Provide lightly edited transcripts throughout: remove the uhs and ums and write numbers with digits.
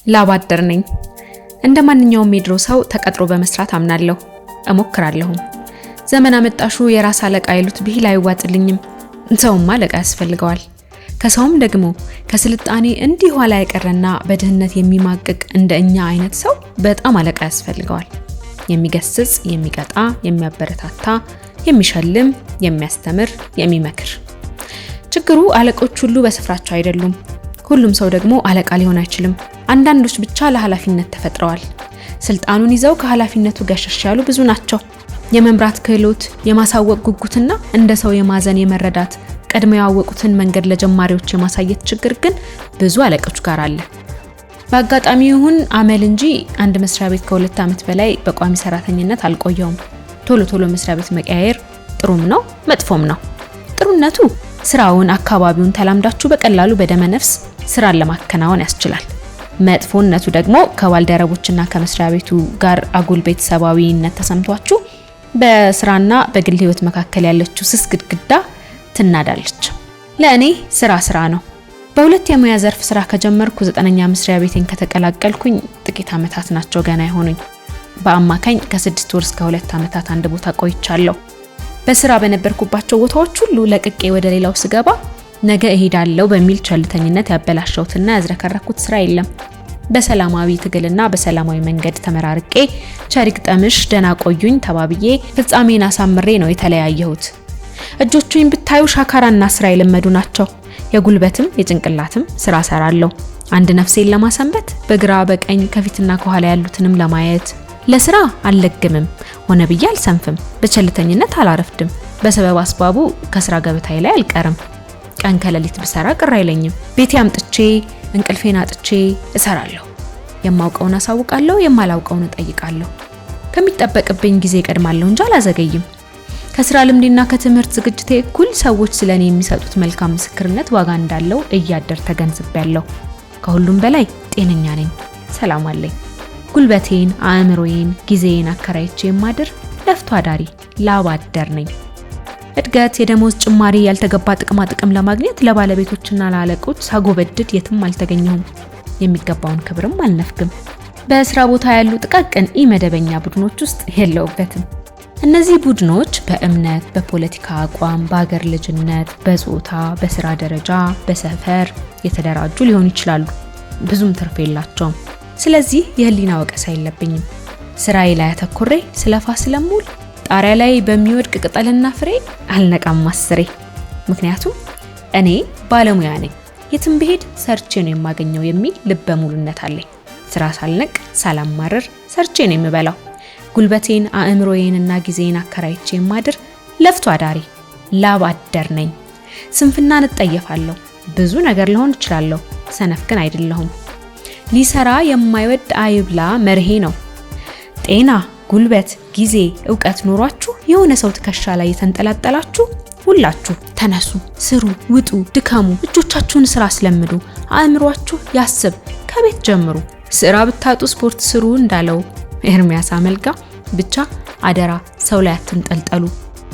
ላብ አደር ነኝ። እንደ ማንኛውም የድሮ ሰው ተቀጥሮ በመስራት አምናለሁ፣ እሞክራለሁም። ዘመን አመጣሹ የራስ አለቃ ይሉት ብሂል አይዋጥልኝም። ሰውማ አለቃ ያስፈልገዋል። ከሰውም ደግሞ ከስልጣኔ እንዲህ ኋላ የቀረና በድህነት የሚማቅቅ እንደ እኛ አይነት ሰው በጣም አለቃ ያስፈልገዋል። የሚገስጽ፣ የሚቀጣ፣ የሚያበረታታ፣ የሚሸልም፣ የሚያስተምር፣ የሚመክር። ችግሩ አለቆች ሁሉ በስፍራቸው አይደሉም። ሁሉም ሰው ደግሞ አለቃ ሊሆን አይችልም። አንዳንዶች ብቻ ለኃላፊነት ተፈጥረዋል። ስልጣኑን ይዘው ከኃላፊነቱ ገሸሽ ያሉ ብዙ ናቸው። የመምራት ክህሎት፣ የማሳወቅ ጉጉትና እንደ ሰው የማዘን፣ የመረዳት፣ ቀድመው ያወቁትን መንገድ ለጀማሪዎች የማሳየት ችግር ግን ብዙ አለቆች ጋር አለ። በአጋጣሚ ይሁን አመል እንጂ አንድ መስሪያ ቤት ከ2 ዓመት በላይ በቋሚ ሰራተኝነት አልቆየውም። ቶሎ ቶሎ መስሪያ ቤት መቀያየር ጥሩም ነው መጥፎም ነው። ጥሩነቱ ስራውን፣ አካባቢውን ተላምዳችሁ በቀላሉ በደመ ነፍስ ስራን ለማከናወን ያስችላል። መጥፎነቱ ደግሞ ከባልደረቦችና ከመስሪያ ቤቱ ጋር አጉል ቤተሰባዊነት ተሰምቷችሁ በስራና በግል ህይወት መካከል ያለችው ስስ ግድግዳ ትናዳለች። ለእኔ ስራ ስራ ነው። በሁለት የሙያ ዘርፍ ስራ ከጀመርኩ 9ኛ መስሪያ ቤቴን ከተቀላቀልኩኝ ጥቂት ዓመታት ናቸው ገና የሆኑኝ። በአማካኝ ከ6 ወር እስከ 2 ዓመታት አንድ ቦታ ቆይቻለሁ። በስራ በነበርኩባቸው ቦታዎች ሁሉ ለቅቄ ወደ ሌላው ስገባ ነገ እሄዳለሁ በሚል ቸልተኝነት ያበላሸሁትና ያዝረከረኩት ስራ የለም። በሰላማዊ ትግልና በሰላማዊ መንገድ ተመራርቄ ቸር ይግጠምሽ ደህና ቆዩኝ ተባብዬ ፍጻሜን አሳምሬ ነው የተለያየሁት። እጆቹን ብታዩ ሻካራና ስራ የለመዱ ናቸው። የጉልበትም የጭንቅላትም ስራ ሰራለሁ። አንድ ነፍሴን ለማሰንበት በግራ በቀኝ ከፊትና ከኋላ ያሉትንም ለማየት ለስራ አልለግምም። ሆነ ብዬ አልሰንፍም። በቸልተኝነት አላረፍድም። በሰበብ አስባቡ ከስራ ገበታዬ ላይ አልቀርም። ቀን ከሌሊት ብሰራ ቅር አይለኝም። ቤቴ አምጥቼ እንቅልፌን አጥቼ እሰራለሁ። የማውቀውን አሳውቃለሁ፣ የማላውቀውን እጠይቃለሁ። ከሚጠበቅብኝ ጊዜ እቀድማለሁ እንጂ አላዘገይም። ከስራ ልምዴና ከትምህርት ዝግጅቴ እኩል ሰዎች ስለኔ የሚሰጡት መልካም ምስክርነት ዋጋ እንዳለው እያደር ተገንዝቤያለሁ። ከሁሉም በላይ ጤነኛ ነኝ፣ ሰላም አለኝ። ጉልበቴን፣ አእምሮዬን፣ ጊዜዬን አከራይቼ የማድር ለፍቶ አዳሪ ላብ አደር ነኝ። እድገት፣ የደሞዝ ጭማሪ፣ ያልተገባ ጥቅማ ጥቅም ለማግኘት ለባለቤቶችና ለአለቆች ሳጎበድድ የትም አልተገኘሁም። የሚገባውን ክብርም አልነፍግም። በስራ ቦታ ያሉ ጥቃቅን ኢመደበኛ ቡድኖች ውስጥ የለሁበትም። እነዚህ ቡድኖች በእምነት፣ በፖለቲካ አቋም፣ በሀገር ልጅነት፣ በጾታ፣ በስራ ደረጃ፣ በሰፈር የተደራጁ ሊሆኑ ይችላሉ። ብዙም ትርፍ የላቸውም። ስለዚህ የህሊና ወቀሳ የለብኝም። ስራዬ ላይ አተኩሬ ስለፋ ስለምውል ጣሪያ ላይ በሚወድቅ ቅጠልና ፍሬ አልነቃም አስሬ። ምክንያቱም እኔ ባለሙያ ነኝ፣ የትም ብሄድ ሰርቼ ነው የማገኘው የሚል ልበ ሙሉነት አለኝ። ስራ ሳልነቅ ሳላማርር ሰርቼ ነው የምበላው። ጉልበቴን፣ አእምሮዬንና ጊዜን አከራይቼ የማድር ለፍቶ አዳሪ ላብ አደር ነኝ። ስንፍናን እጠየፋለሁ። ብዙ ነገር ልሆን እችላለሁ፣ ሰነፍ ግን አይደለሁም። ሊሰራ የማይወድ አይብላ መርሄ ነው። ጤና፣ ጉልበት፣ ጊዜ፣ እውቀት ኖሯችሁ የሆነ ሰው ትከሻ ላይ የተንጠላጠላችሁ ሁላችሁ ተነሱ፣ ስሩ፣ ውጡ፣ ድከሙ፣ እጆቻችሁን ስራ አስለምዱ፣ አእምሯችሁ ያስብ፣ ከቤት ጀምሩ። ስራ ብታጡ ስፖርት ስሩ እንዳለው ኤርሚያስ አመልጋ ብቻ አደራ ሰው ላይ አትንጠልጠሉ።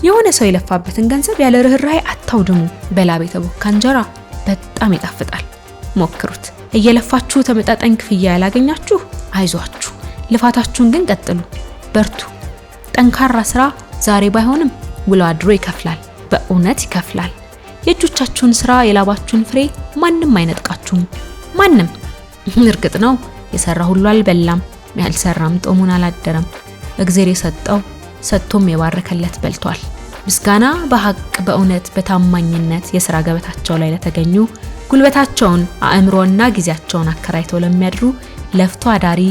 የሆነ ሰው የለፋበትን ገንዘብ ያለ ርህራሄ አታውድሙ። በላብ የተቦካ እንጀራ በጣም ይጣፍጣል። ሞክሩት። እየለፋችሁ ተመጣጣኝ ክፍያ ያላገኛችሁ አይዟችሁ፣ ልፋታችሁን ግን ቀጥሉ፣ በርቱ። ጠንካራ ስራ ዛሬ ባይሆንም ውሎ አድሮ ይከፍላል። በእውነት ይከፍላል። የእጆቻችሁን ስራ፣ የላባችሁን ፍሬ ማንም አይነጥቃችሁም። ማንም። እርግጥ ነው የሰራ ሁሉ አልበላም፣ ያልሰራም ጦሙን አላደረም። እግዜር የሰጠው ሰጥቶም የባረከለት በልቷል። ምስጋና በሀቅ፣ በእውነት፣ በታማኝነት የስራ ገበታቸው ላይ ለተገኙ፣ ጉልበታቸውን፣ አእምሮና ጊዜያቸውን አከራይተው ለሚያድሩ ለፍቶ አዳሪ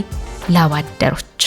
ላብ አደሮች።